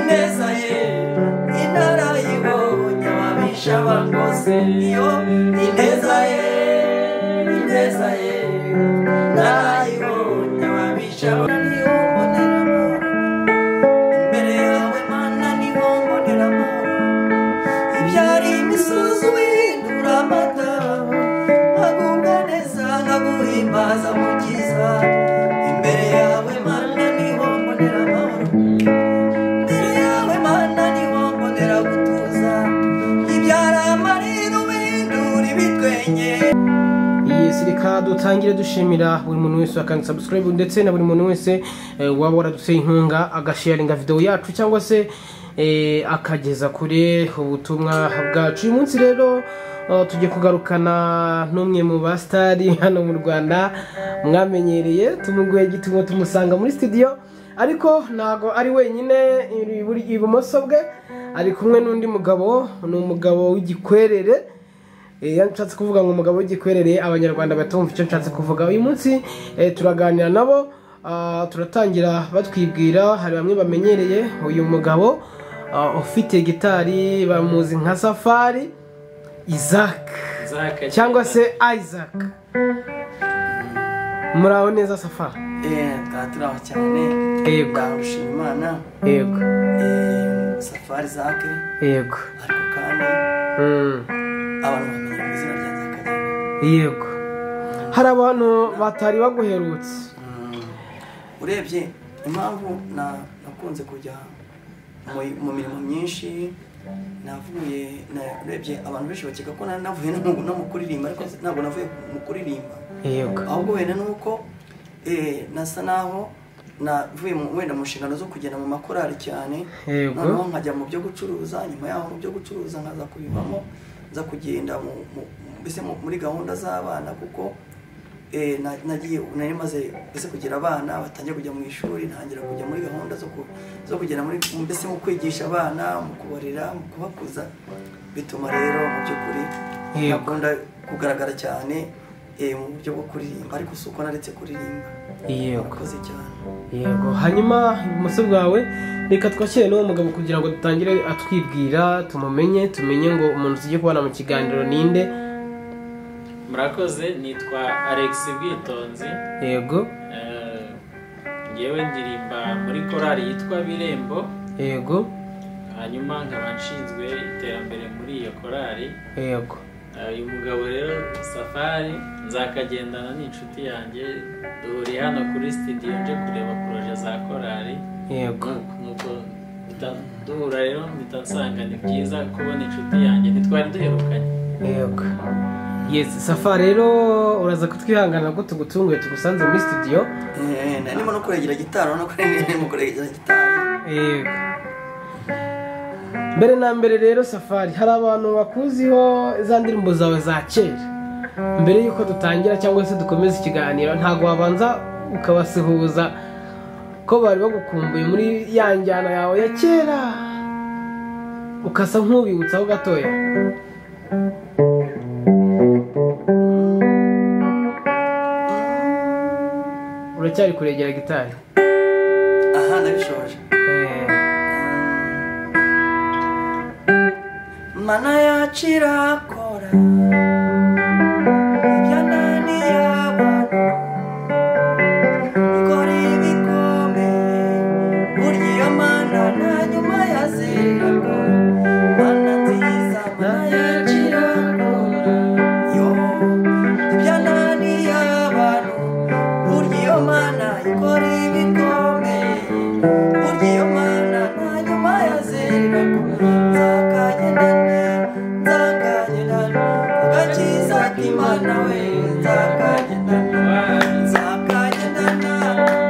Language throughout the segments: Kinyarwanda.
Ineza ye inarayibonye ababisha bangose. Iyo ineza ye, ineza ye narayibonye ababisha. Niho mbonera amahoro imbere yawe Mana, niho mbonera amahoro. Ibyari imisozi uhindura amata, nkagubwa neza nkaguhimbaza mukiza. Imbere yawe Mana niho mbonera amahoro, imbere yawe Mana niho mbonera gutuza. Ibyari amarira uhindura ibitwenge. Yes, reka dutangire dushimira buri muntu wese wakanda subscribe, ndetse na buri muntu wese waba waraduteye inkunga agasharinga video yacu cyangwa se akageza kure ubutumwa bwacu. Uyu munsi rero tugiye kugarukana n'umwe mu basitari hano mu Rwanda mwamenyereye, tumuguye gitumo tumusanga muri studio, ariko ntago ari wenyine. Ibumoso bwe ari kumwe n'undi mugabo, ni umugabo w'igikwerere. Iyo nshatse kuvuga ngo umugabo w'igikwerere, abanyarwanda batumva icyo nshatse kuvuga. Uyu munsi turaganira nabo, turatangira batwibwira. Hari bamwe bamenyereye uyu mugabo ufite gitari, bamuzi nka Safari Isaac cyangwa se Isaac. Muraho neza Safari? Tukaba turi aho cyane. Yego. Ndagushima Imana. Yego. Safari Isaac. Yego. Ariko kandi abantu bamenya mu izina rya Nzakagenda. Yego, hari abantu batari baguherutse. Urebye impamvu nakunze kujya mu mirimo myinshi, navuye urebye abantu benshi bakeka ko navuye no mu kuririmba, ariko ntabwo navuye mu kuririmba. Yego. Ahubwo wenda nuko nasa naho navuye wenda mu nshingano zo kugenda mu makorali cyane, noneho nkajya mu byo gucuruza. Nyuma yaho mu byo gucuruza nkaza kubivamo, nza kugenda mbese muri gahunda z'abana, kuko nagiye nari maze mbese kugira abana batangiye kujya mu ishuri, ntangira kujya muri gahunda zo kugenda muri mbese mu kwigisha abana, mu kubarera, mu kubakuza. Bituma rero mu by'ukuri nakunda kugaragara cyane mu buryo bwo kuririmba, ariko si uko naretse kuririmba. Yego. Murakoze cyane. Yego. Hanyuma ibumoso bwawe reka twakire n'uwo mugabo kugira ngo dutangire atwibwira, tumumenye, tumenye ngo umuntu tugiye kubana mu kiganiro ninde. Murakoze, nitwa Alex Bwitonzi. Yego. Ngewe ndirimba muri korali yitwa Birembo. Yego. Hanyuma nkaba nshinzwe iterambere muri iyo korali. Yego. Uyu mugabo rero Safari Nzakagendana ni inshuti yanjye, duhuriye hano kuri studio nje kureba projet za korali. Yego. Nuko duhura rero mpita nsanga ni byiza kubona inshuti yanjye, ntitwari duherukanye. Yego. Yes, Safari rero uraza kutwihangana ko tugutunguye tugusanze muri studio. Narimo no kuregera gitari, urabona ko narimo kuregera gitari. Yego. Mbere na mbere rero Safari, hari abantu bakuziho za ndirimbo zawe za kera. Mbere yuko dutangira cyangwa se dukomeza ikiganiro, ntago wabanza ukabasuhuza ko bari bagukumbuye muri ya njyana yawe ya kera, ukasa nk'ubibutsaho gatoya? Uracyari kuregera gitari? Aha, ndabishoje. Mana yacu irakora ibyananiye abantu, ikora ibikomeye, burya iyo Mana nta nyuma yaziraga. Mana nziza, Mana yacu irakora yo ibyananiye abantu, burya iyo Mana ikora ibikomeye, burya iyo Mana nta nyuma yaziraga. Nzakagendana, nzakagendana, agakiza k'Imana we, nzakagendana, nzakagendana,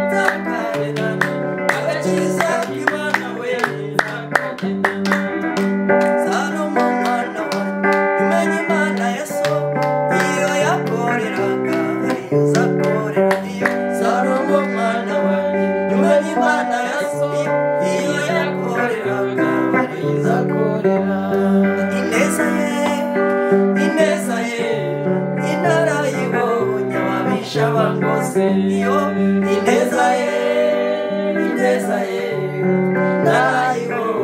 nzakagendana, agakiza k'Imana we, nzakagendana. Salomo mwana wanjye, umenye Imana ya so, iyo yakoreraga ariyo uzakorera. Iyo Salomo mwana wanjye, umenye Imana ya so, iyo yakoreraga ariyo uzakorera. Ineza ye, ineza ye, inarayibonye ababisha bangose. Iyo ineza ye, ineza ye, narayibonye.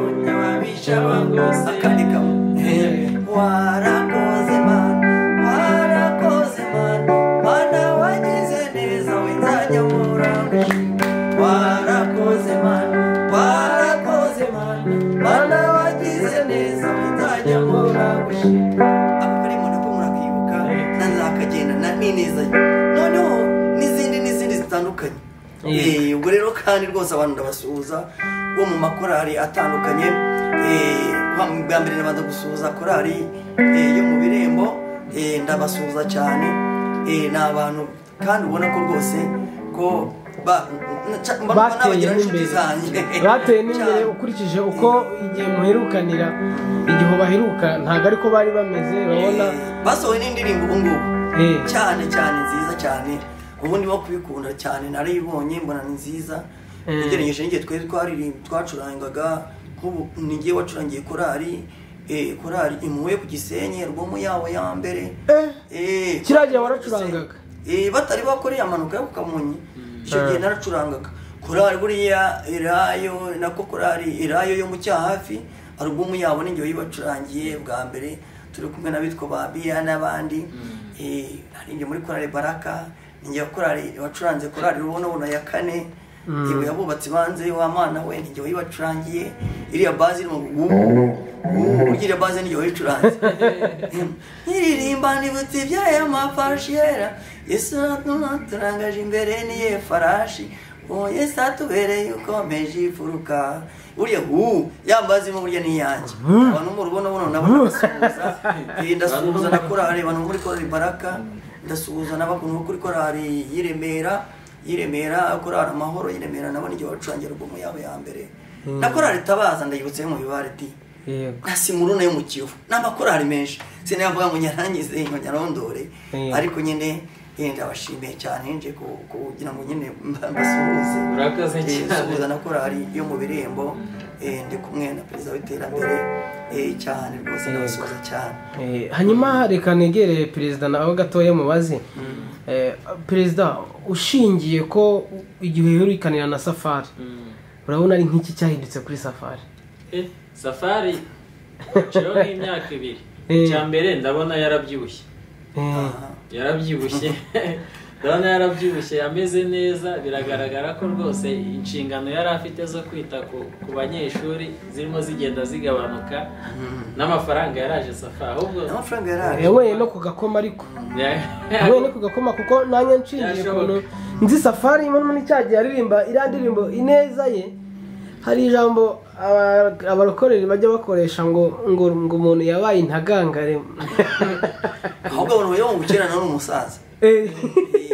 Ubwo rero kandi rwose abantu ndabasuhuza bo mu makorari atandukanye. Bwa mbere nabanza gusuhuza korari yo mu Birembo, ndabasuhuza cyane. Ni abantu kandi ubona ko rwose ko bateye n'imbere ukurikije uko igihe muherukanira, igihe baheruka ntabwo ariko bari bameze. Urabona basohoye n'indirimbo ubu ngubu cyane cyane nziza cyane, ubu ndimo kubikunda cyane, narayibonye mbona ni nziza ugereranyije n'igihe twari twacurangaga. Nk'ubu nigiye wacurangiye korari Impuhwe ku Gisenyi, alubumu yabo ya mbere. Kiriya waracurangaga batari bakoreye amanuka yo ku Kamonyi, icyo gihe naracurangaga korari buriya Irayo, nako korari Irayo yo mu Cyahafi, alubumu yabo ninjye wayibacurangiye bwa mbere, turi kumwe n'abitwa ba Biya n'abandi. Ninjye muri korari Baraka, ninjye korari wacuranze korari Rubonobono ya kane, iwe yabubatsi banze wa mana we, ninjye wayibacurangiye. Iriya bazi irimo iriya bazi ninjye wayicuranze. Iririmba nibutse iby'aya mafarashi yera, Yesu aturangaje imbere niye farashi, oh Yesu atubereye ukomeje imfuruka. Buriya yambazi mu burya ni yanjye. Abantu mu Rubonobono nabo ndabasuhuza. Ndasuhuza na korari abantu muri korari Baraka, ndasuhuza n'abakuntu kuri korari y'Iremera, y'Iremera korari Amahoro y'Iremera, nabo n'igihe bacurangira alubumu yabo ya mbere. Na korari Tabaza ndayibutse mu bibare di. Na Simuruna yo mu Kivu. N'amakorari menshi. Sinavuga ngo nyarangize ngo nyarondore, ariko nyine ndabashimiye cyane nje kugira ngo nyine mbasuhuze. Urakoze cyane. Suhuza na korari yo mu Birembo, ndi kumwe na perezida w'iterambere cyane rwose ndabasuhuza cyane. Hanyuma reka negere perezida nawe gatoya mubaze. Perezida, ushingiye ko igihe uherukanira na Safari, urabona ari nk'iki cyahindutse kuri Safari? Safari cyo nk'imyaka ibiri. Icya mbere ndabona yarabyibushye. Yarabyibushye. Ndabona yarabyibushye ameze neza, biragaragara ko rwose inshingano yari afite zo kwita ku banyeshuri zirimo zigenda zigabanuka, n'amafaranga yaraje Safari ahubwo amafaranga yaraje. Yewe no kugakoma, ariko yewe no kugakoma, kuko nanjye nshingiye kuntu nzi Safari muri cyagiye aririmba iriya ndirimbo Ineza ye, hari ijambo abarokoreri bajya bakoresha ngo ngo ngo umuntu yabaye intagangare. Ahubwo abantu bayo ngo kera nari umusaza.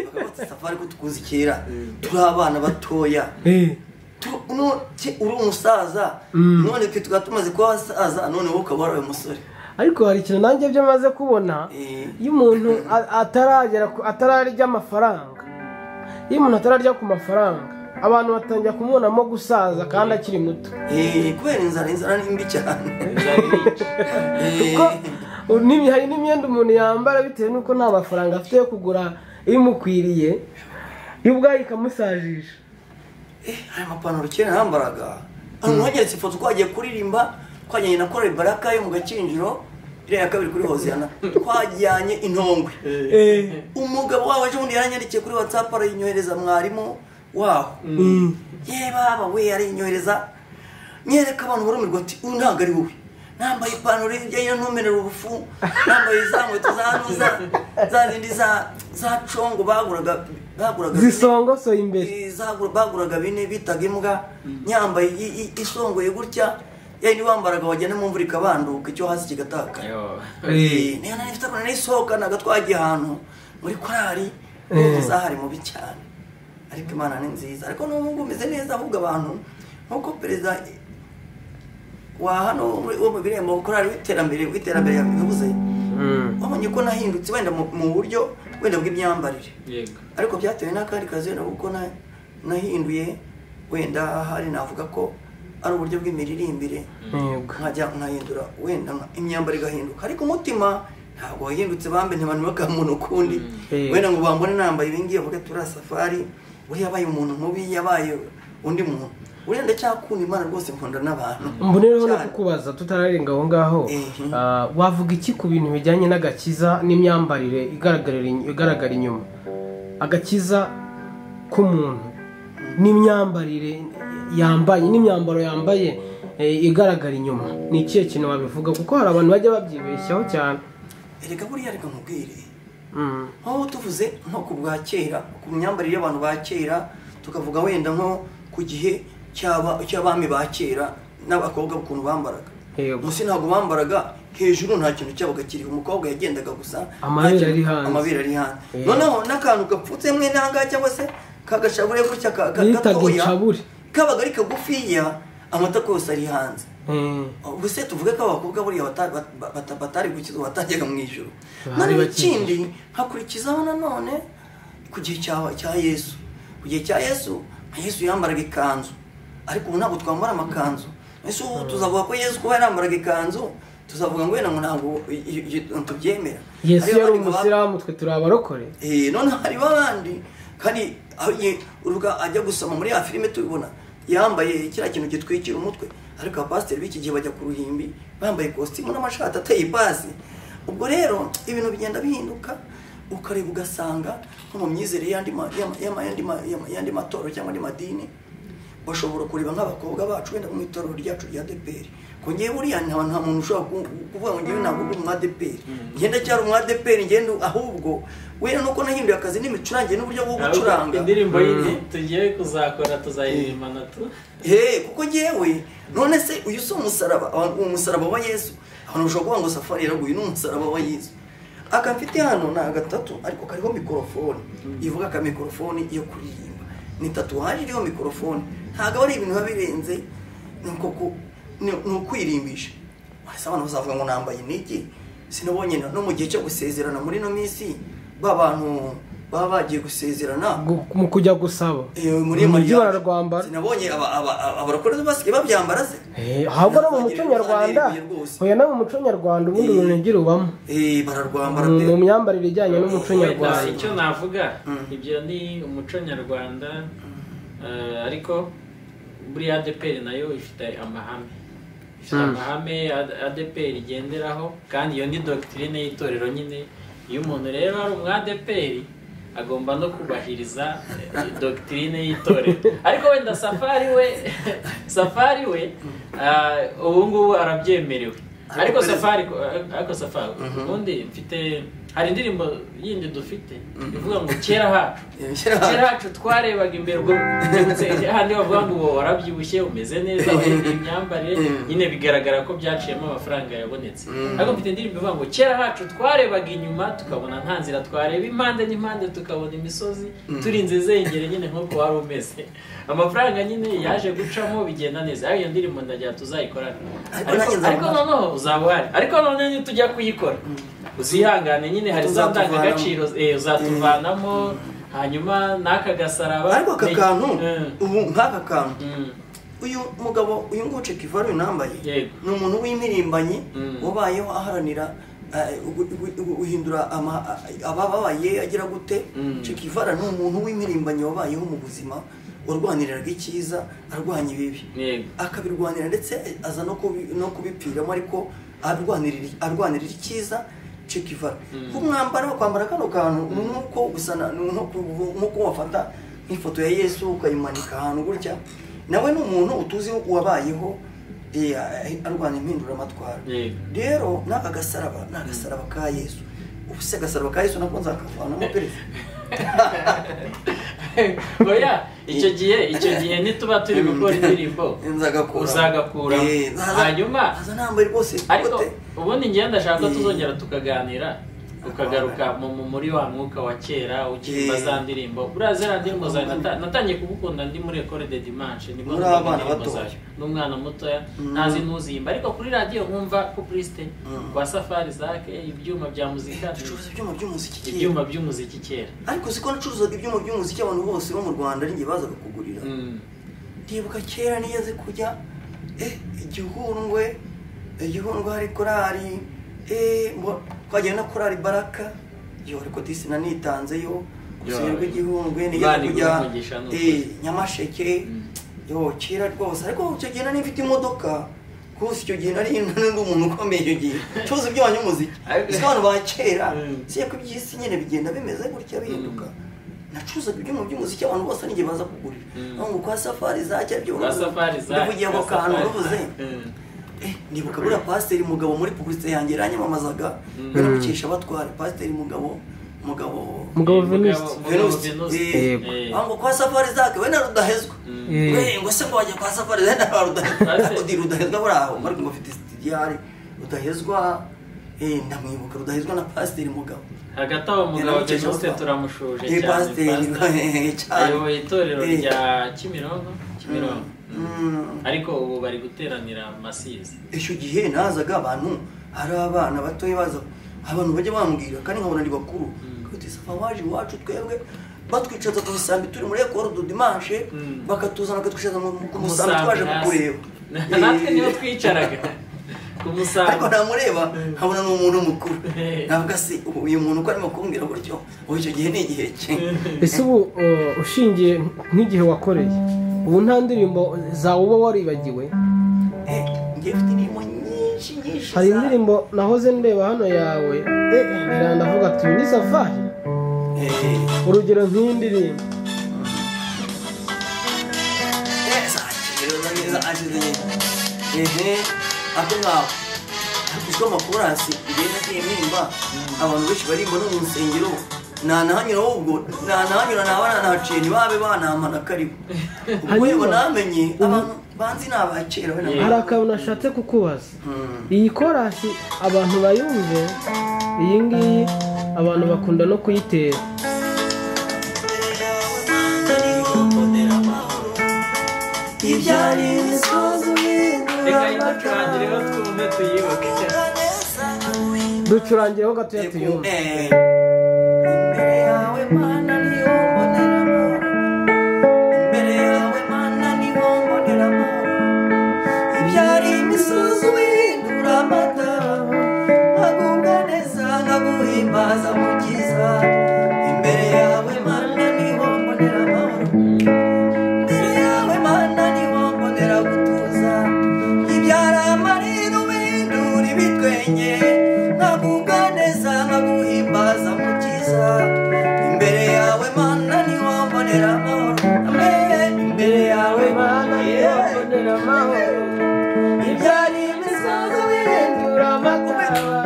Bakabata Safari ko tukuzi kera turi abana batoya. Uri umusaza none twe tukaba tumaze kuba abasaza, none wowe ukaba warabaye umusore. Ariko hari ikintu nanjye byo maze kubona, iyo umuntu ataragera atararya amafaranga, iyo umuntu atararya ku mafaranga, abantu batangira kumubonamo gusaza kandi akiri muto. Kubera inzara ni mbi cyane. Kuko hari n'imyenda umuntu yambara bitewe n'uko nta mafaranga afite yo kugura imukwiriye, yo ubwayo ikamusajisha. Aya mapantaro kera nambaraga, ntugeretse ifoto twagiye kuririmba, twajyanye na korari Baraka yo mu Gakinjiro, iriya ya kabiri kuri Hoziyana, twajyanye Intongwe. Umugabo wawe ejo bundi yaranyandikiye kuri WhatsApp arayinyohereza mwarimu waho. Ye baba we arinyohereza, nyereka abantu barumirwa ati uyu ntabwo ari wowe. Nambaye ipantaro y'ijyanye ntumerera ubufu, nambaye za nkweto za nuza, za zindi za congo baguraga zisongosoye imbere, baguraga bine bitaga imbwa, nyambaye isongoye gutya, yari wambaraga wajyana mu mvura ikabanduka icyo hasi kigataka. Niyo nari mfite akona n'isohokanaga twagiye ahantu muri korari, n'ubu mubi cyane. Ariko Imana ni nziza, ariko n'ubu ngubu umeze neza. Ahubwo abantu nk'uko perezida wa hano wo mu Birembo korari w'iterambere yabivuze, wabonye ko nahindutse wenda mu buryo wenda bw'imyambarire. Ariko byatewe n'akandi kazi wenda kuko nahinduye wenda hari navuga ko ari uburyo bw'imiririmbire, nkajya nkahindura wenda imyambarire igahinduka, ariko umutima ntabwo wahindutse. Bambe ntibantu bakamuntu ukundi wenda ngo bambone nambaye ibingiye bavuge turi Safari, buriya yabaye umuntu mubi, yabaye undi muntu. Buriya ndacyakunda Imana rwose, nkunda n'abantu. Mbonereho no kukubaza tutararenga aho ngaho, wavuga iki ku bintu bijyanye n'agakiza n'imyambarire igaragara inyuma? Agakiza k'umuntu n'imyambarire yambaye, n'imyambaro yambaye igaragara inyuma, ni ikihe kintu wabivuga? Kuko hari abantu bajya babyibeshyaho cyane. Erega buriya reka nkubwire, nkaho tuvuze nko ku bwa kera, ku myambarire y'abantu ba kera, Tukavuga wenda nko ku gihe cy'abami ba kera n'abakobwa ukuntu bambaraga. Munsi ntabwo bambaraga, hejuru nta kintu cyabaga kiriho, umukobwa yagendaga gusa amabere ari hanze, amabere ari hanze. Noneho n'akantu gapfutse mwe nanga cyangwa se kagashabure gutya gatoya kabaga ari kagufiya, amatako yose ari hanze. Ubwo se tuvuge ko abakobwa buriya batari gukizwa batajyaga mu ijuru. None ikindi nkakurikizaho nanone ku gihe cya Yesu. Ku gihe cya Yesu, Yesu yambaraga ikanzu, ariko ubu ntabwo twambara amakanzu. Ese ubu tuzavuga ko Yesu kuba yarambaraga ikanzu, tuzavuga ngo wenda ngo ntabwo tubyemera. Yesu yari umusilamu, twe turi abarokore. None hariho abandi kandi uruga ajya gusoma muri ya filime tubibona yambaye kiriya kintu gitwikira umutwe, ariko abapasiteri b'iki gihe bajya ku ruhimbi bambaye kositimu n'amashati ateye ipasi. Ubwo rero ibintu bigenda bihinduka, ukareba ugasanga nko mu myizerere y'andi matorero cyangwa andi madini bashobora kureba nk'abakobwa bacu wenda mu itorero ryacu rya ADEPR. Ko ngewe buriya nta muntu ushobora kuvuga ngo ngewe ntabwo ndi umu ADEPR, ngenda cyari umu ADEPR, ngenda ahubwo wenda nuko nahinduye akazi n'imicurangire n'uburyo bwo gucuranga. Indirimbo yindi tugiye kuzakora tuzayirimbana tu. Kuko ngewe none se uyu si umusaraba, umusaraba wa Yesu. Abantu bashobora kuvuga ngo Safari yaraguye, ni umusaraba wa Yesu. Aka mfite hano ni agatatu ariko kariho mikorofone, ivuga ka mikorofone yo kuririmba. Ni tatuwaje iriho mikorofone. Ntabwo ari ibintu biba birenze, ni ukwirimbisha. Ese abantu bazavuga ngo nambaye inigi? Sinabonye no mu gihe cyo gusezerana muri ino minsi ba bantu baba bagiye gusezerana mu kujya gusaba muri mujyi bararwambara. Sinabonye abarokore basigaye babyambara se. Ahubwo no mu muco nyarwanda, oya no mu muco nyarwanda ubundi urunigi rubamo. Bararwambara pe mu myambarire ijyanye n'umuco nyarwanda. Icyo navuga ibyo ni umuco nyarwanda, ariko buri ADEPR nayo ifite amahame. Ifite amahame ADEPR igenderaho, kandi iyo ni doctrine y'itorero nyine. Iyo umuntu rero ari umu ADEPR agomba no kubahiriza doctrine y'itorero. Ariko wenda Safari we ubu ngubu arabyemerewe. Ariko Safari ubundi mfite hari indirimbo yindi dufite ivuga ngo kera hacu. Kera hacu twarebaga imbere, ubwo handi bavuga ngo warabyibushye umeze neza imyambarire nyine bigaragara ko byaciyemo amafaranga yabonetse. Ariko mfite indirimbo ivuga ngo kera hacu twarebaga inyuma tukabona nta nzira, twareba impande n'impande tukabona imisozi, turinze zengere nyine nk'uko wari umeze. Amafaranga nyine yaje gucamo bigenda neza. Ariko iyo ndirimbo ndagira tuzayikorana. Ariko noneho uzaba uhari. Ariko none nitujya kuyikora uzihangane nyine, hari za ndangagaciro uzatuvanamo, hanyuma n'aka gasaraba. Ariko aka kantu ubu nk'aka kantu uyu mugabo uyu nguyu Che Guevara uyu nambaye ni umuntu w'imirimbanyi wabayeho aharanira guhindura abababaye agira gute. Che Guevara ni umuntu w'imirimbanyi wabayeho mu buzima, warwaniriraga icyiza arwanya ibibi, akabirwanira ndetse aza no kubipfiramo, ariko arwanirira icyiza. Che Guevara kumwambara kwambara kano kantu nuko gusana nuko wafata nk'ifoto ya Yesu ukayimanika ahantu gutya. Nawe ni umuntu utuzi wabayeho arwana impinduramatwara. Rero n'aka gasaraba ni agasaraba ka Yesu. Ubu se agasaraba ka Yesu nako nzakavanamo perezida. Oya icyo gihe nituba turi gukora indirimbo uzagakura hanyuma nambaye rwose. Ariko ubundi ngiye ndashaka ko tuzongera tukaganira, ukagaruka muri wa mwuka wa kera ukimba za ndirimbo. Buriya ziriya ndirimbo zawe natangiye kugukunda ndi muri Ecole de Dimanche, nibwo abana batoya n'umwana mutoya ntazi ntuzimba, ariko kuri radiyo nkumva Publicité kwa Safari Zake, ibyuma bya muzika, ducuruza ibyuma by'umuziki kera. Ibyuma by'umuziki kera. Ariko siko nacuruzaga ibyuma by'umuziki abantu bose bo mu Rwanda ari ngiye bazaga kugurira. Ndibuka kera nigeze kujya Igihundwe hari korali, twagiye na korali Baraka, yo ariko disi nanitanzeyo ku rw'Igihundwe, nigeze kujya Nyamasheke, yo kera rwose. Ariko icyo gihe nari mfite imodoka rwose, icyo gihe nari ndi umuntu ukomeye icyo gihe curuza ibyuma by'umuziki. Ese abantu ba kera siye ko iby'isi nyine bigenda bimeze gutya bihinduka. Nacuruzaga ibyuma by'umuziki abantu bose n'igihe baza kugurira. Ngo kwa Safari Zake byo ndavugiye ako kantu ruvuze. Ndibuka buriya pasiteri Mugabo muri Publicité yanjye yaranyamamazaga, baramukesha batwara pasiteri Mugabo Mugabo Venuste. Ngo kwa Safari zake we na Rudahezwa. We ngo se ngo wajya kwa Safari we na Rudahezwa. Rudahezwa buri aho ariko ngo afite studio hari Rudahezwa. Ndamwibuka Rudahezwa na Pasiteri Mugabo. Hagati aho Mugabo Venuste turamushuje cyane. Pasiteri cyane. Ayoboye itorero rya Kimironko. Ariko ubu bari guteranira Masizi. Icyo gihe nazaga abantu hari abana batoye baza abantu bajya bambwira kandi nkabona ni bakuru. Kuti Safa waje iwacu twebwe batwicaza ku musambi turi muri école du dimanche bakatuzana bakatwicaza ku musambi twaje kukureba. Natwe niho twicaraga. Ariko namureba nkabona ni umuntu mukuru. Navuga se uyu muntu uko arimo kumbwira gutyo ubu icyo gihe ni igihe cye. Ese ubu ushingiye nk'igihe wakoreye ubu nta ndirimbo zawe uba waribagiwe? Ngiye mfite indirimbo nyinshi nyinshi. Hari indirimbo nahoze ndeba hano yawe ndavuga ati uyu ni Safari. Urugero nk'iyi ndirimbo ako ngaho uzwi amakorasi ngenda ngiye mpimba abantu benshi barimba no mu nsengero ntanahanyura ahubwo ntanahanyura naba nanahaciye ntibabe banamana karibu. Ubwo yego namenye abantu banzi ni abakera. Hari akantu nashatse kukubaza. Iyi korasi abantu bayumve, iyi ngiyi abantu bakunda no kuyitera. Reka iducurangireho twumve tuyibuke. Ducurangireho gatoya tuyumve. Imbere yawe Mana niho mbonera amahoro. Imbere yawe Mana niho mbonera amahoro. Ibyari imisozi uhindura amataba. Nkagubwa neza nkaguhimbaza Mukiza. Imbere yawe Mana niho mbonera amahoro. Imbere yawe Mana niho mbonera gutuza. Ibyari amarira uhindura ibitwenge. Nkagubwa neza nkaguhimbaza Mukiza. Imbere yawe Mana niho mbonera amahoro. Amen. Imbere yawe Mana niho mbonera amahoro. Ibyari imisozi uhindura amataba.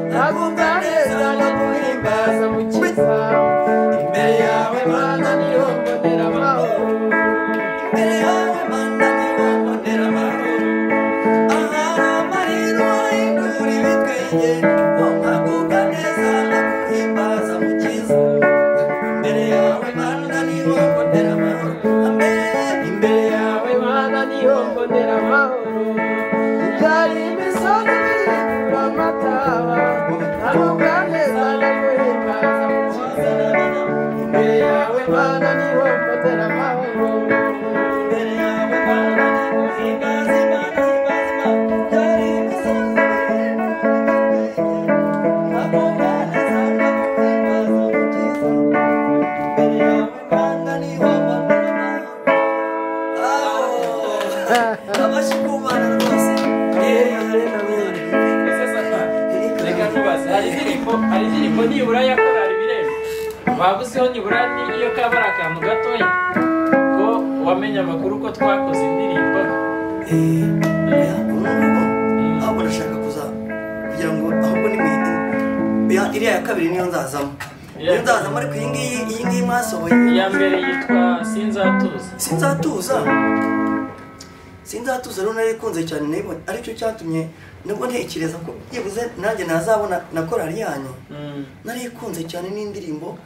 Nkagubwa neza nkaguhimbaza Mukiza. Imbere yawe Mana niho mbonera amahoro. Imbere yawe Mana niho mbonera amahoro. Ahari amarira uhindura ibitwenge. Nkagubwa neza nkaguhimbaza Mukiza. Imbere yawe Mana niho mbonera amahoro. Amen. Imbere yawe Mana niho mbonera amahoro. Ibyari imisozi ihindura amataba. Nkagubwa neza nkaguhimbaza Mukiza. Imbere yawe Mana niho mbonera amahoro. Imbere yawe Mana niho himbaza Imana himbaza Imana. Ibyari imisozi ihindura ibitwenge. Nkagubwa neza nkaguhimbaza Mukiza. Imbere yawe Mana niho mbonera amahoro. Amashyi ku Mana rwose. Ese Safa, reka nkubaze, hari indirimbo nibura ya korali Birembo waba uziho nibura niyo kaba ari akantu gatoya ko wamenye amakuru ko twakoze indirimbo? Ahubwo ndashaka kuza kugira ngo ahubwo ni iriya ya kabiri niyo nzazamo. Niyo nzazamo ariko iyi ngiyi mwasohoye. Iya mbere yitwa Sinzatuza. Sinzatuza. Sinzatuza rero narikunze cyane nayibonye aricyo cyatumye nubwo ntekereza ko byibuze nanjye nazabona na korali yanyu. Narikunze cyane n'indirimbo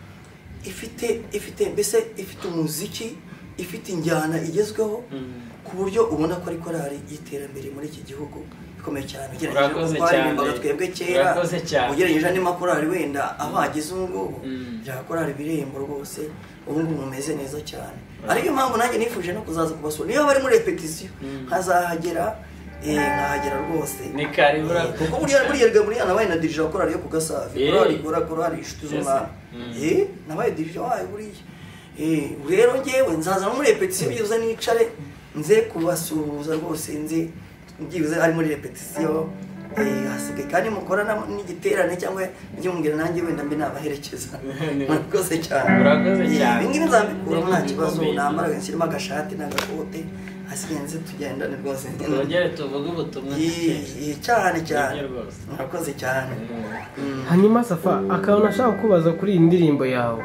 ifite mbese ifite umuziki, ifite injyana igezweho ku buryo ubona ko ari korali y'iterambere muri iki gihugu ikomeye cyane. Urakoze cyane. Twebwe kera ugereranyije andi makorali wenda aho ageze ubu ngubu bya korali Birembo rwose ubu ngubu mumeze neza cyane. Ariko impamvu nanjye nifuje no kuzaza kubasura niyo bari muri repetition nkazahagera nkahagera rwose. Ni karibu kuko buriya nabaye na dirija wa korali yo ku Gasavi. Korali inshuti z'umwami. Nabaye dirija wayo buriya. Rero ngewe nzaza no muri repetition byibuze nicare nze kubasuhuza rwose nze byibuze ari muri repetition. Hasigaye kandi mukorana n'igiterane cyangwa mujye mumbwira nanjye wenda mbe nabaherekeza. Murakoze cyane. Murakoze cyane. Ibi ngibi nzabikuramo nta kibazo, nambara nshyiremo agashati n'agakote Hasigaye nze tugendane rwose. Twongere tuvuge ubutumwa cyane cyane. Murakoze cyane. Hanyuma Safa, akantu nashaka kubaza kuri iyi ndirimbo yawe.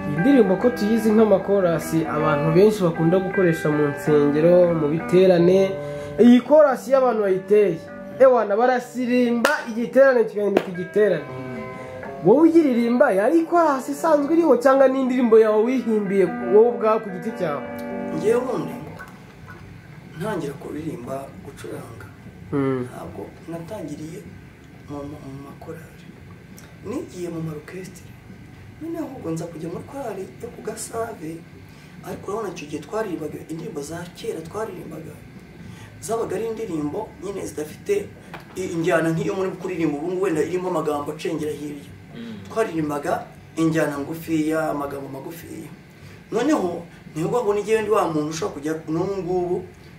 Iyi ndirimbo ko tuyizi nk'amakorasi abantu benshi bakunda gukoresha mu nsengero, mu biterane, iyi korasi y'abantu bayiteye ewana barasirimba igiterane kigahinduka igiterane. Wowe uyiririmba yari korasi isanzwe iriho cyangwa n'indirimbo yawe wihimbiye wowe ubwawe ku giti cyawe? Ngewe ubundi ntangira kuririmba gucuranga ntabwo natangiriye mu makorari, nigiye mu marokesitire. Noneho ahubwo nza kujya muri korari yo ku Gasave, ariko urabona icyo gihe twaririmbaga indirimbo za kera, twaririmbaga zabaga ari indirimbo nyine zidafite injyana nk'iyo muri kuririmba ubu ngubu wenda irimo amagambo acengera hirya. Twaririmbaga injyana ngufiya, amagambo magufiya. Noneho niho ngo n'igihe ndi wa muntu ushobora kujya n'ubu ngubu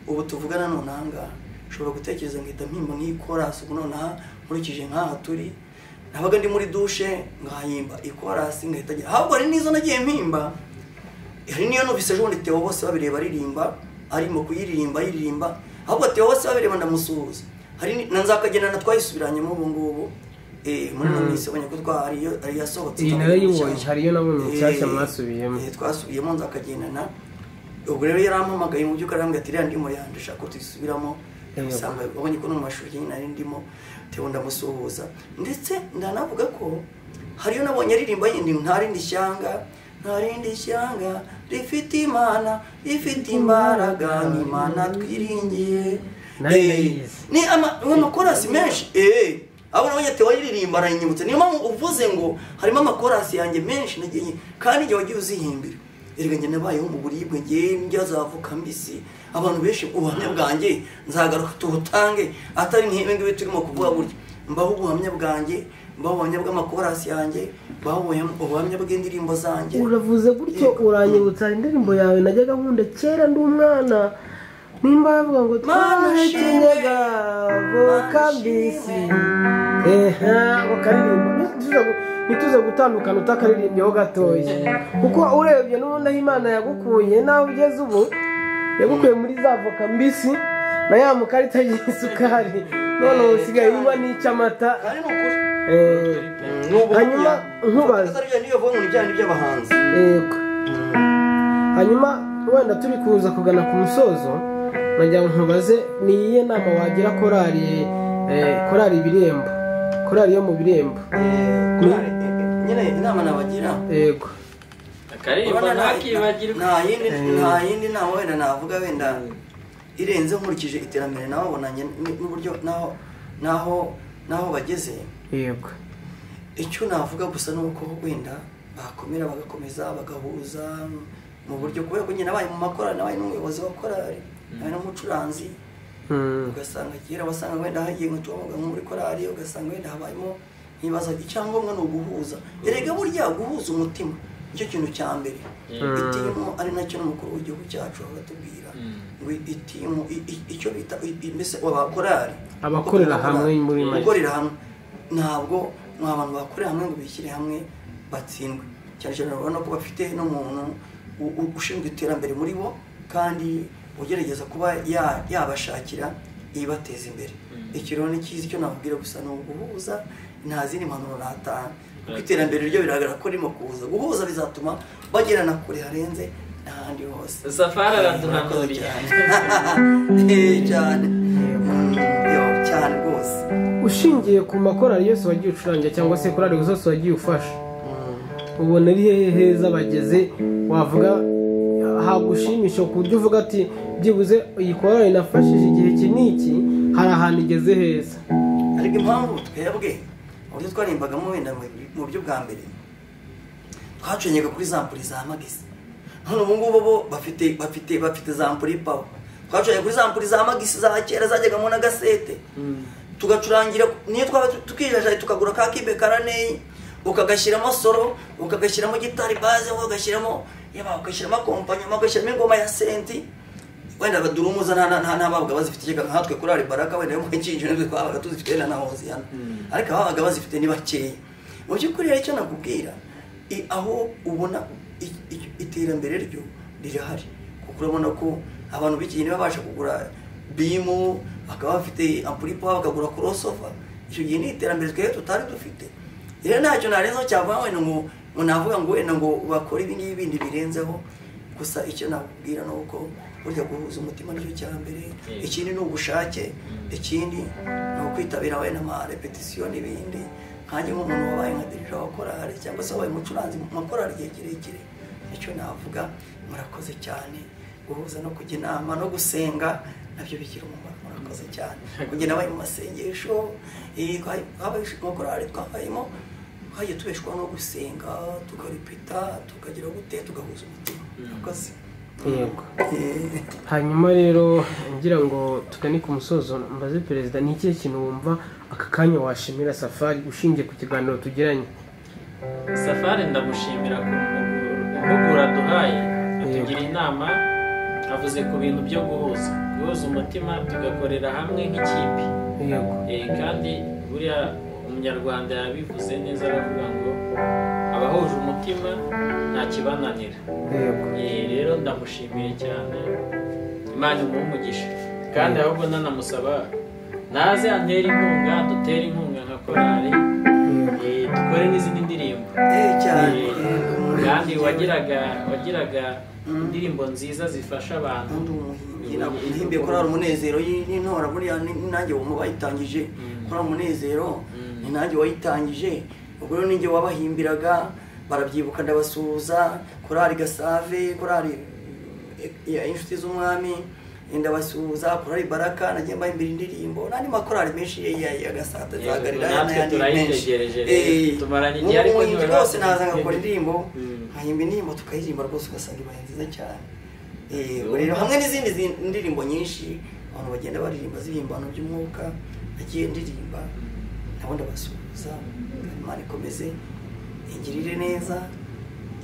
ubu tuvugana none aha ngaha ushobora gutekereza ngahita mpimba nk'iyi korasi ubu nonaha nkurikije nk'aha turi, nabaga ndi muri dushe ngahimba ikorasi ngahita njya. Ahubwo hari n'izo nagiye mpimba, hari n'iyo numvise ejo bundi Theo bose babireba aririmba, arimo kuyiririmba yiririmba, ahubwo Theo bose babireba ndamusuhuza. Hari na Nzakagendana twayisubiranyemo ubu ngubu. Muri ino minsi ubonye ko hari yasohotse. Iyi narayibonye, hari iyo nabonye nshyashya mwasubiyemo. Twasubiyemo Nzakagendana. Ubwo rero yarampamagaye mu by'ukuri arambwira ati iriya ndimo yanjye ndashaka ko tuyisubiramo. Usanga wabonye ko no mu mashuri nyine nari ndimo, Theo ndamusuhuza. Ndetse ndanavuga ko hariyo nabonye aririmba yindi ntarindi shyanga, ntarindi shyanga rifite Imana, rifite imbaraga n'Imana twiringiye. Ni amakorasi menshi. Abo nabonye Theo aririmba aranyibutsa. Niyo mpamvu uvuze ngo harimo amakorasi yanjye menshi nagiye, kandi igihe wagiye uzihimbira. Erega njye nabayeho mu buribwe, njye ndya zavuka mbisi. Abantu benshi ubuhamya bwanjye nzagaruka tubutange, atari nk'ibi ngibi turimo kuvuga gutya. Mbaho ubuhamya bwanjye, mbaho ubuhamya bw'amakorasi yanjye, mbaho ubuhamya bw'indirimbo zanjye. Uravuze gutyo uranyibutsa indirimbo yawe najyaga nkunda kera ndi umwana. Nimba bavuga ngo twahekenyaga voka mbisi. Bakaririmba ntituze gutandukana utakaririmbyeho gatoya, kuko urebye n'ubundi aho Imana yagukuye naho ugeze ubu, yagukuye muri za voka mbisi na ya mukarita y'isukari, none ubu usigaye unywa n'icy'amata. Hanyuma nkubaza hanyuma wenda turi kuza kugana ku musozo, nagira ngo nkubaze ni iyihe nama wagira korali korali Ibirembo, korali yo mu Birembo? Nyine inama nabagira, yego, akaririmbo ntakibagirwa. Nta yindi nama wenda navuga wenda irenze nkurikije iterambere nababonanye n'uburyo naho bageze. Yego, icyo navuga gusa ni uko wenda bakomera bagakomeza bagahuza mu buryo, kubera ko nyine nabaye mu makorali, nabaye n'umuyobozi wa korali, nabaye n'umucuranzi. Ugasanga kera wasanga wenda hagiye nko tubavuga nko muri korali, ugasanga wenda habayemo nkibaza icyangombwa ni uguhuza. Erega burya guhuza umutima nicyo kintu cya mbere. Itimu ari nacyo n'umukuru w'igihugu cyacu abatubwira ngo itimu icyo bita mbese abakorali abakorera hamwe muri make, gukorera hamwe. Ntabwo abantu bakorera hamwe ngo bishyire hamwe batsindwe. Cyane cyane urabona ko bafite n'umuntu ushinzwe iterambere muri bo, kandi ugerageza kuba yabashakira ibateza imbere. Ikiro ni cyiza, icyo nababwira gusa ni uguhuza, nta zindi mpanuro natanga, kuko iterambere ryo biragaragara ko ririmo kuza. Guhuza bizatuma bagerana kure harenze n'ahandi hose. Safari araduhanuriye cyane cyane rwose. Ushingiye ku makorali yose wagiye ucurangira cyangwa se korali zose wagiye ufasha, ubona ari hehe heza bageze wavuga hagushimisha ku buryo uvuga ati byibuze iyi korali nafashije igihe iki n'iki, hari ahantu igeze heza? Ariko impamvu twebwe uburyo twarimbagamo wenda mu buryo bwa mbere twacenyaga kuri za mpuri za magisi, none ubu ngubu bo bafite za mpuri pawa. Twacenyaga kuri za mpuri za magisi za kera zajyagamo na gasete, tugacurangira niyo twaba tukijajaye tukagura ka kibe karaneyi, ukagashyiramo solo, ukagashyiramo gitari baze, ukagashyiramo yaba, ukagashyiramo akompanyuma, ukagashyiramo ingoma ya senti. Wenda abadurumuza nta babaga bazifite nkatwe kuri Baraka wenda yo mu Kinjiro nibwo twabaga tuzifite na Hoziyana, ariko ababaga bazifite ni bakeya. Mu by'ukuri rero icyo nakubwira, aho ubona iterambere ryo rirahari, kuko urabona ko Abantu b'iki gihe ntibabasha kugura bimu, bakaba bafite ampuripo, bakagura crossover. Icyo gihe ni iterambere twebwe tutari dufite. Rero ntacyo narenzaho cyavuga wenda ngo navuga ngo wenda ngo bakore ibi ngibi bindi birenzeho. Gusa icyo nakubwira ni uko burya guhuza umutima nicyo cya mbere, ikindi ni ubushake, ikindi ni ukwitabira wenda ama repetition n'ibindi. Nkanjye nk'umuntu wabaye nka dirija wa korali cyangwa se wabaye umucuranzi mu makorali igihe kirekire, nicyo navuga. Murakoze cyane. Guhuza no kujya inama no gusenga nabyo bigira umumaro. Murakoze cyane. Kujya nabaye mu masengesho, makorali twabayemo, twagiye tubeshwaho no gusenga, tukaripita, tukagira gute, tugahuza umutima. Murakoze. Yego. Hanyuma rero ngira ngo tugane ku musozo, mbaze perezida, ni ikihe kintu wumva aka kanya washimira Safari ushingiye ku kiganiro tugiranye? Safari ndamushimira ku mpuguro aduhaye, atugira inama, avuze ku bintu byo guhuza umutima, tugakorera hamwe nk'ikipe. Yego. Kandi buriya umunyarwanda yabivuze neza, aravuga ngo abahuje umutima nta kibananira. Yego. Rero ndamushimiye cyane, Imana imuhe umugisha. Kandi ahubwo nanamusaba naze antere inkunga, dutere inkunga nka korali, dukore n'izindi ndirimbo. Cyane. Kandi wagiraga indirimbo nziza zifasha abantu. Nahimbiye korali Umunezero y'intora, buriya nanjye bayitangije. Korali Umunezero ni nanjye wayitangije, ubwo rero ninjye wabahimbiraga, barabyibuka ndabasuhuza. Korali Gasave, korali Inshuti z'Umwami ndabasuhuza, korali Baraka nagiye mbahimbira indirimbo, n'andi makorali menshi ya Gasata za Galilaya n'ayandi menshi. Tumaranye igihe ariko rwose naza ngakora indirimbo, nkahimba indirimbo tukayiririmba rwose, ugasanga ibaye nziza cyane. Rero hamwe n'izindi ndirimbo nyinshi abantu bagenda baririmba z'ibihimbano by'umwuka, nagiye ndirimba, nabo ndabasuhuza. Imana ikomeze ingirire neza,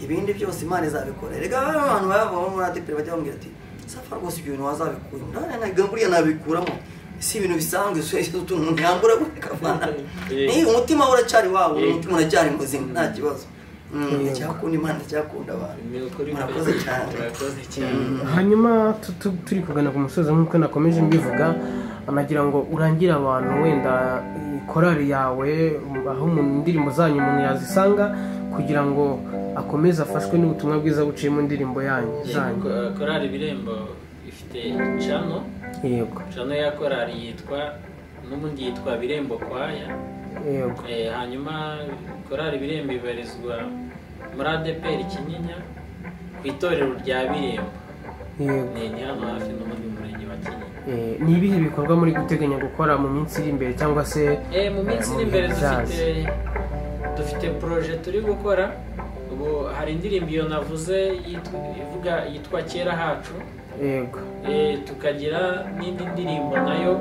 ibindi byose Imana izabikora. Erega abantu baba muri ADEPR bajya bambwira ati Safari rwose ibyo bintu wazabikura, ndabona buriya nabikuramo, si ibintu bisanzwe, si utuntu umuntu yambura gukavana. Ni umutima uracyari wawo, umutima uracyari muzima, nta kibazo. Cyakunda Imana, cyakunda abantu. Murakoze cyane. Hanyuma turi kugana ku musozo nk'uko nakomeje mbivuga, nagira ngo urangire abantu wenda korali yawe, aho indirimbo zanyu umuntu yazisanga kugira ngo akomeze afashwe n'ubutumwa bwiza buciye mu ndirimbo yanyu zanyu. Korali Birembo ifite channel. Yego. Channel ya korali yitwa n'ubundi yitwa Birembo Kwaya. Yego. Hanyuma korali Birembo ibarizwa muri ADEPR Kinyinya ku itorero rya Birembo. Yego. Ni hano hafi n'ubundi murenge wa Kinyinya. Ni ibihe bikorwa muri guteganya gukora mu minsi iri imbere cyangwa se mu minsi iri imbere dufite projet turi gukora. Ubu hari indirimbo iyo navuze ivuga yitwa Kera Hacu. Yego. Tukagira n'indi ndirimbo nayo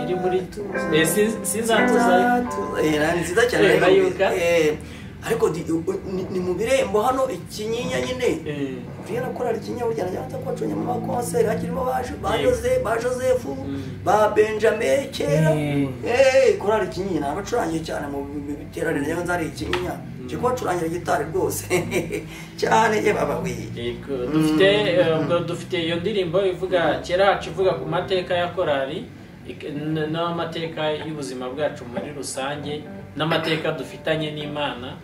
iri muri Sinzatuza. Nziza cyane. Ariko ni mu Birembo hano Ikinyinya nyine. Buriya na korali Ikinyinya burya najya nza kubacunya mu makonseri hakirimo ba Joseph, ba Benjamin kera. Korali Ikinyinya nabacurangiye cyane mu biteraniro najya nza ari Ikinyinya. Nje kubacurangira gitari rwose cyane ye baba we. Yego, dufite iyo ndirimbo ivuga Kera Hacu, ivuga ku mateka ya korali n'amateka y'ubuzima bwacu muri rusange n'amateka dufitanye n'Imana.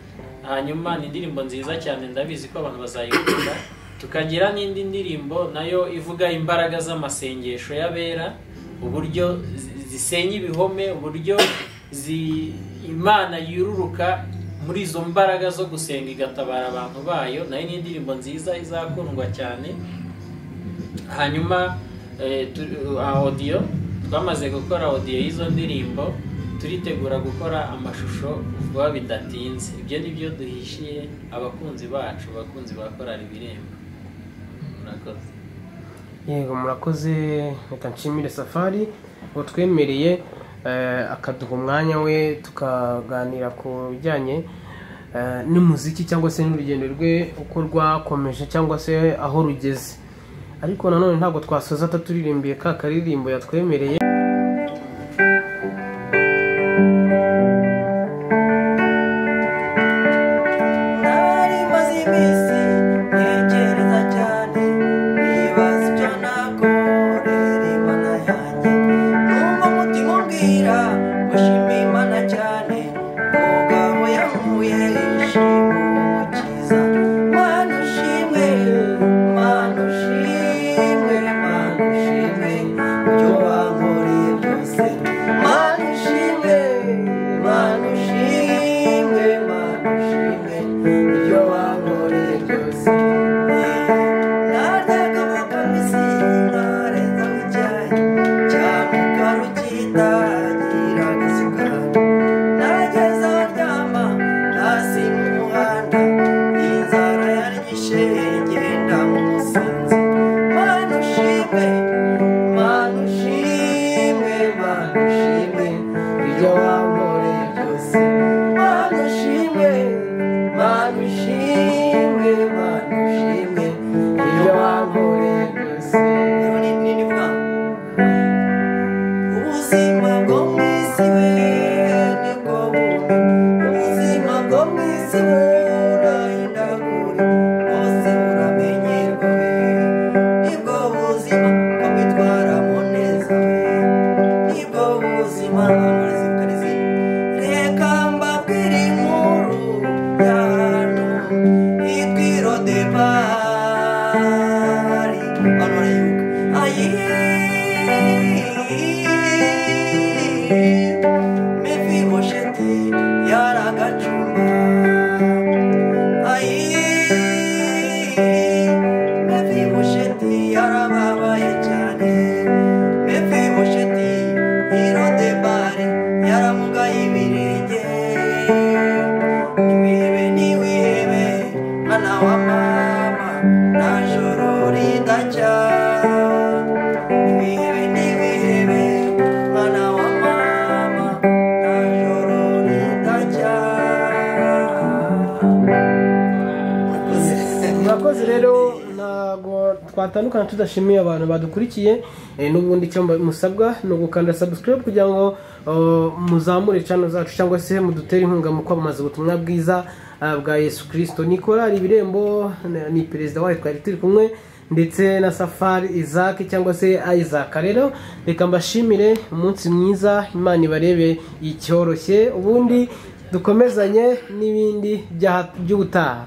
Hanyuma ni indirimbo nziza cyane, ndabizi ko abantu bazayikunda. Tukagira n'indi ndirimbo nayo ivuga imbaraga z'amasengesho y'abera, uburyo zisenya ibihome, uburyo Imana yururuka muri izo mbaraga zo gusenga igatabara abantu bayo. Nayo ni indirimbo nziza izakundwa cyane. Hanyuma audio twamaze gukora audio y'izo ndirimbo, turitegura gukora amashusho vuba bidatinze. Ibyo ni byo duhishiye abakunzi bacu, abakunzi ba korali Birembo. Murakoze. Yego, murakoze. Reka nshimire Safari watwemereye akaduha umwanya we tukaganira ku bijyanye n'umuziki cyangwa se n'urugendo rwe uko rwakomeje cyangwa se aho rugeze. Ariko nanone ntabwo twasoza ataturimbiye ka karirimbo yatwemereye. Nari maze iminsi ntekereza cyane nibaza ibyo nawe. itagira agasukari. Nageze aho ndyama hasi mu muhanda, inzara yanyishe ngenda mu musinzi. Mana ushimwe, Mana ushimwe, Mana ushimwe, ibyo wankoreye byose. Mana ushimwe, Mana ushimwe, Mana ushimwe, ibyo wankoreye byose. Ubuzima bwo mu isi we nibwo bubi, ubuzima bwo mu isi burahindagurika, bwose buramenyerwa we, nibwo buzima bwo kwitwaramo neza we, nibwo buzima. Reka mbabwire inkuru y'ahantu hitwa i Lodebari. Abantu barayibuka. Ayi Mefibosheti yaragacumba, ayi Mefibosheti yarababaye cyane, Mefibosheti i Lodebari yaramugaye ibirenge. Niwihebe, niwihebe mwana wa mama, nta joro ridacya. Niwihebe, niwihebe mwana wa mama, nta joro ridacya. Murakoze rero, ntabwo twatandukana tudashimiye abantu badukurikiye. N'ubundi icyo musabwa ni ugukanda subscribe kugira ngo muzamure channel zacu cyangwa se mudutere inkunga mu kwamamaza ubutumwa bwiza bwa Yesu Kristo. Ni korali Ibirembo, ni perezida wayo twari turi kumwe, ndetse na Safari Isaac cyangwa se Isaac. Rero reka mbashimire, umunsi mwiza, Imana ibarebe icyoroshye, ubundi dukomezanye n'ibindi by'ubutaha.